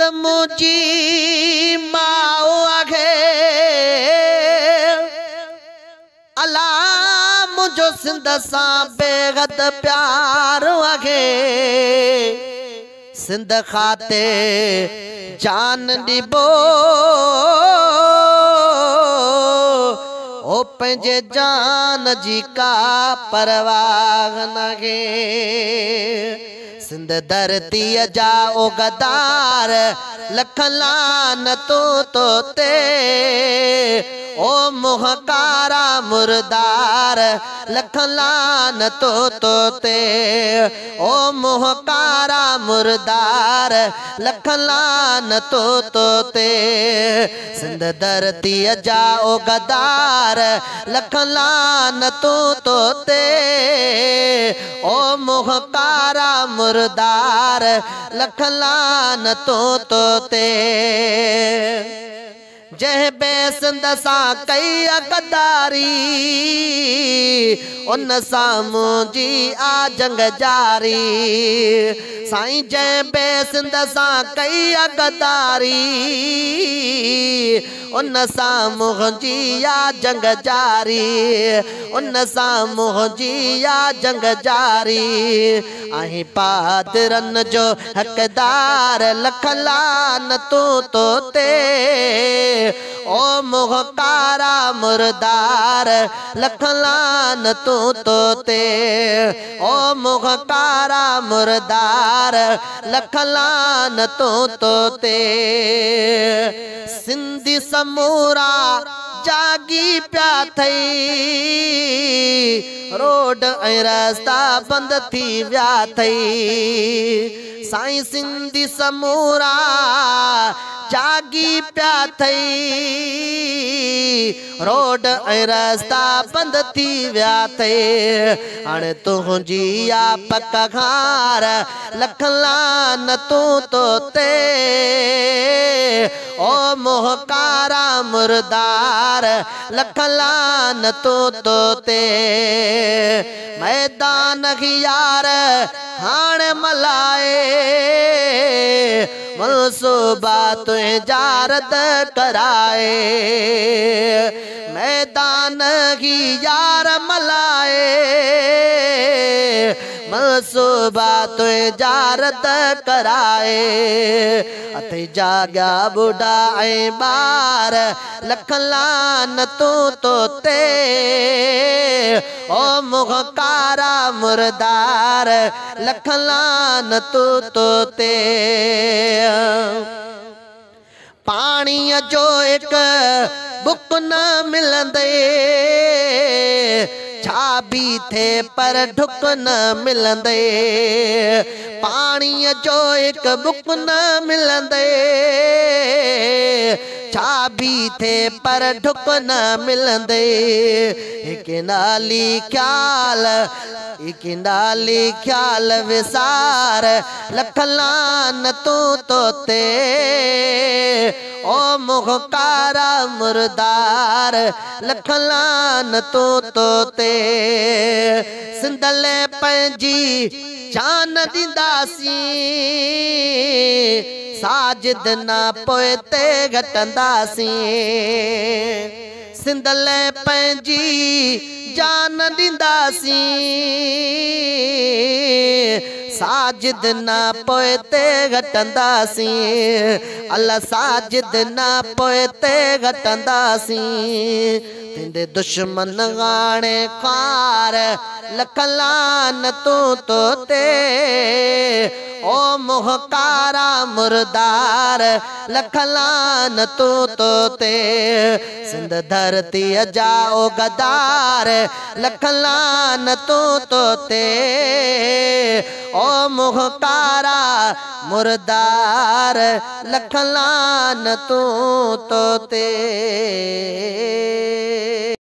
सिंध मुंहिंजी माउ आहे, अला मुंहिंजो सिंध सां बेहद प्यार आहे। सिंध खाते जान ॾिबो, ओ पंहिंजे जान जी का परवाह नाहे। सिंध धरतीअ जा ओ गदार, लख लानतूं तो ते। ओ मुंहं कारा मुर्दार, लख लानतूं तो ते। ओ मुंहं कारा मुर्दार, लख लानतूं तो ते। सिंध धरतीअ जा ओ गदार, लख लानतूं तो ते। ओ मुंहं कारा मुर्दार, लख लानतूं तो ते। जंहिं बेसिंध सां कई गद्दारी, उन सां मुंहिंजी आ जंग जारी। साईं जंहिं बेसिंध सां कई गद्दारी, उन सां मुंहिंजी आ जंग जारी। उन सां मुंहिंजी आ जंग जारी। आहीं पादरनि जो हक़दार, लख लानतूं तो ते। ओ मुंहं कारा मुर्दार, लख लानतूं तो ते। ओ मुंहं कारा मुर्दार, लख लानतूं तो ते। सिंधी समूरा जागी पिया अथई, रोड ऐं रस्ता बंदि थी विया अथई। साईं सिंधी समूरा जागी पिया अथई, रोड ऐं रस्ता बंदि थी विया अथई। हाणे तुंहिंजी आ पक हार, लख लानतूं तो ते। ओ मुंहं कारा मुर्दार, लख लानतूं तो ते। मैदान यार हाणे मल्हाए, मनसूबा तुंहिंजा रद्द कराए। मैदान ही यार मल्हाए, मनसूबा तुंहिंजा रद्द कराए। अथई जाॻिया ॿुढा ऐं ॿार, लख लानतूं तो ते। ओ मुंहं कारा मुर्दार, लख लानतूं तो ते। पाणीअ जो हिकु बुक न मिलंदे, छा बि थिए पर ढुक न मिलंदे। पाणीअ जो हिकु बुक न मिलंदे, छा बि थिए पर ढुक न मिलंदे। हिकु नाली ख़्याल, हिकु नाली ख़्याल विसार, लख लानतूं तो ते। ओ मुंहं कारा मुर्दार, लख लानतूं तो ते। सिंध लाइ पंहिंजी जान ॾींदासीं, साजिद न पोइते घटंदासीं। सिंध लाइ पंहिंजी जान ॾींदासीं, साजिद न पोइते घटंदासीं। अला साजिद न पोइते घटंदासीं। थींदे दुश्मन हाणे ख़्वार, लख लानतूं तो ते। ओ मुंहं कारा मुर्दार, लख लानतूं तो ते। सिंध धरतीअ जा ओ गदार, लख लानतूं तो ते। ओ मुंहं कारा मुर्दार, लख लानतूं तो ते।